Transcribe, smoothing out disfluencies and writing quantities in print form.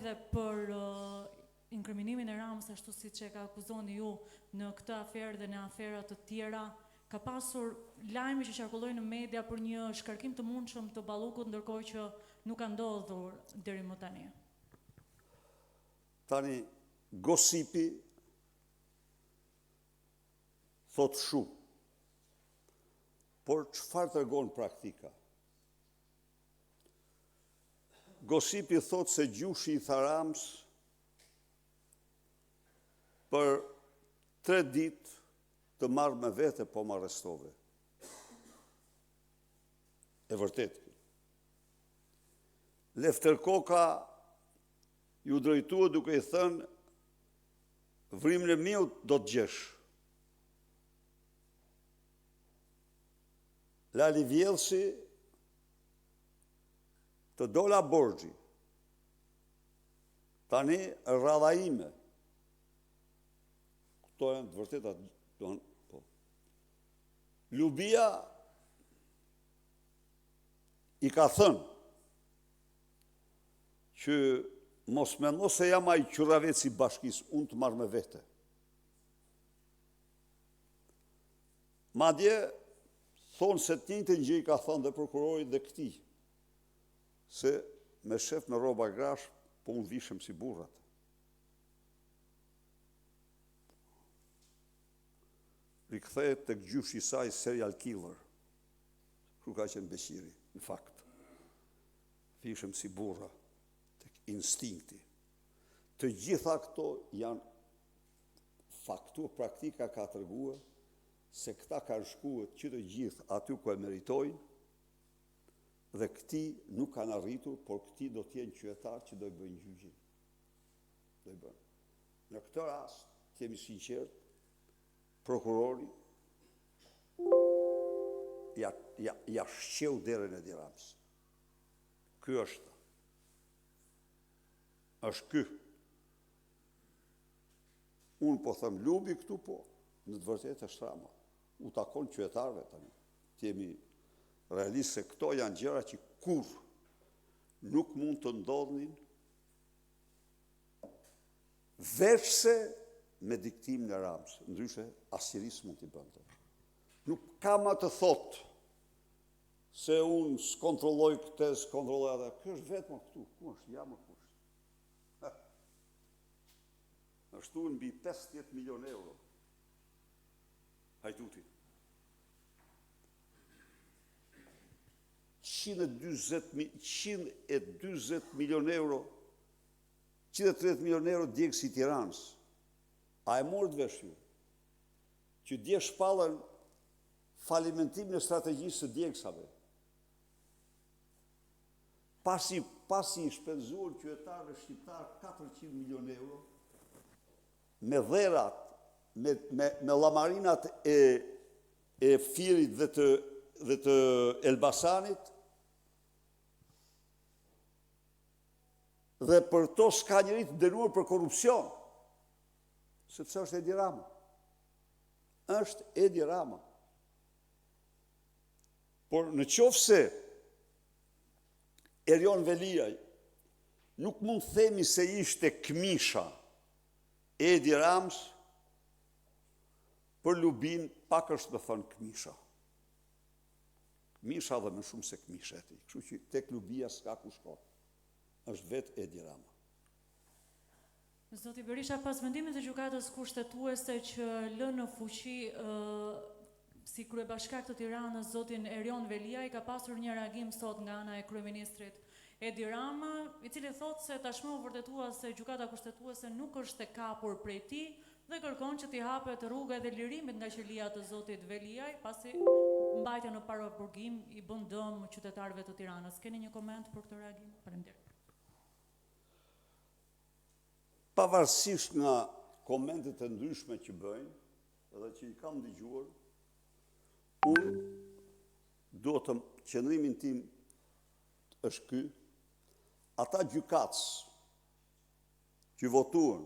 edhe për inkriminimin e Ramës ashtu siç e ka akuzoni ju në këtë aferë dhe në afera të tjera. Ka pasur lajme që qarkullojnë në media për një shkarkim të mundshëm të Ballukut ndërkohë që nuk ka ndodhur deri më tani. Tani gosipi thotë shumë. Por çfarë tregon praktika? Gosipi thotë se Gjushi i tha Ramës për tre ditë të marr me vete po më arrestove. E vërtetë. Lefter Koka iu drejtua duke i thënë vrimën e miut do të gjesh. Lali Vjellësi të dola borxhi. Tani radha ime. Këto janë të vërteta, do po. Lubia i ka thënë që mos mendo se jam ai qurraveci i bashkisë, unë të marr me vete. Madje, thonë se të njëjtën gjë i ka thënë dhe prokurorit dhe këtij, se me shef me rroba grash, po unë vishem si burrat. Rikthehet tek gjyshi i saj serial killer. Ku ka qenë Beqiri, në fakt. Vishem si burra, tek instinkti. Të gjitha këto janë faktu, praktika ka treguar se këta kanë shkuar që të gjithë aty ku e meritojnë dhe këtij nuk kanë arritur, por këtij do të jenë qytetarë që do i bëjnë gjyqin. Do i bëjnë. Në këtë rast, të jemi sinqertë, prokurori ja, ja, ja shqeu derën Edi Ramës. Ky është. Është ky. Unë po them Lubi këtu po, në të vërtetë është Rama. U takon qytetarëve tani. Të jemi realistë se këto janë gjëra që kurrë nuk mund të ndodhnin veçse me diktimin e Ramës. Ndryshe, asnjeri s'mund t'i bënte. Nuk ka më të thotë se unë s'kontrolloj këtë, s'kontrolloj atë. Kjo është vetëm këtu. Ku është? Ja më ku është. Është mbi 50 milion euro. Hajduti. 140 milion euro, 130 milion euro djegësi i Tiranës. A e morët vesh ju? Që dje shpallën falimentimin e strategjisë së djegësave. Pasi, pasi i shpenzuan qytetarëve shqiptar 400 milion euro, me dherat, me, me, me llamarinat e, e Fierit dhe të, dhe të Elbasanit, dhe për to s'ka njeri të dënuar për korrupsion, sepse është Edi Rama. Është Edi Rama. Por në qoftë se Erion Veliaj nuk mund të themi se ishte këmisha e Edi Ramës, për Lubin pak është me thënë këmisha. Këmisha dhe më shumë se këmisha e tij. Kështu që tek Lubia s'ka ku shkon. Është vetë Edi Rama. Zoti Berisha, pas vendimit të Gjykatës Kushtetuese që lë në fuqi si kryebashkiak të Tiranës zotin Erion Veliaj, ka pasur një reagim sot nga ana e kryeministrit Edi Rama, i cili thotë se tashmë u vërtetua se Gjykata Kushtetuese nuk është e kapur prej tij dhe kërkon që t'i hapet rruga edhe lirimit nga qelia të zotit Veliaj, pasi mbajtja në paraburgim i bën dëm qytetarëve të Tiranës. Keni një koment për këtë reagim? Faleminderit. Pavarësisht nga komentet e ndryshme që bëjnë dhe që i kam dëgjuar, unë duhet të qëndrimin tim është ky, ata gjykatës që votuan